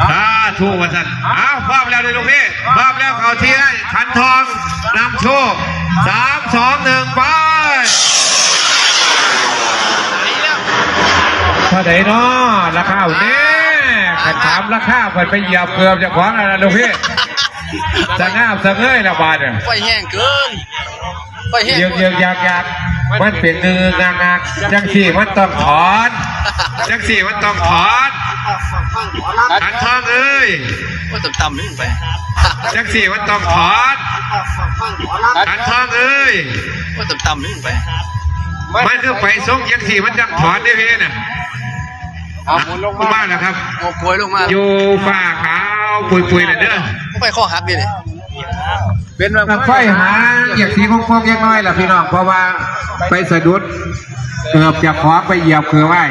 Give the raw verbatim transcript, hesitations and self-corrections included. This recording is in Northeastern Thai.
สาธุว่าซั่น เอาพร้อมแล้วเลยลูกพี่ พร้อมแล้วเข้าที่ไอ้ขันทองนำโชค สาม สอง หนึ่ง ไป เท่าไหร่เนาะราคาเนี่ย ขันถามราคาเพิ่นไปเหยียบเกือบเจ้าของแล้วนะลูกพี่ สะงาบสะเงยแล้วบาดเนี่ย ไฟแห้งเกิน ไฟแห้ง เยือกเยือกยากยาก มันเป็นงืองากงาก จังสี่มันต้องถอน จังสี่มันต้องถอน ขันทองเอ้ย ว่าต่ำๆนี่ไป จังสี่มันต้องถอน ขันทองเอ้ย ว่าต่ำๆนี่ไป มันคือไปส่งจังสี่มันจังถอนได้พี่น่ะ เอาหมุนลงมา มาแล้วครับ เอากลวยลงมา อยู่ฝ้าขาวปุยๆน่ะเด้อ ไปข้อหักดิเนี่ย เป็นแบบ ไฟหาเหยียบสีโค้งๆเล็กน้อยล่ะพี่น้อง เพราะว่าไปสะดุดเกือบจะขอไปเหยียบคือไว้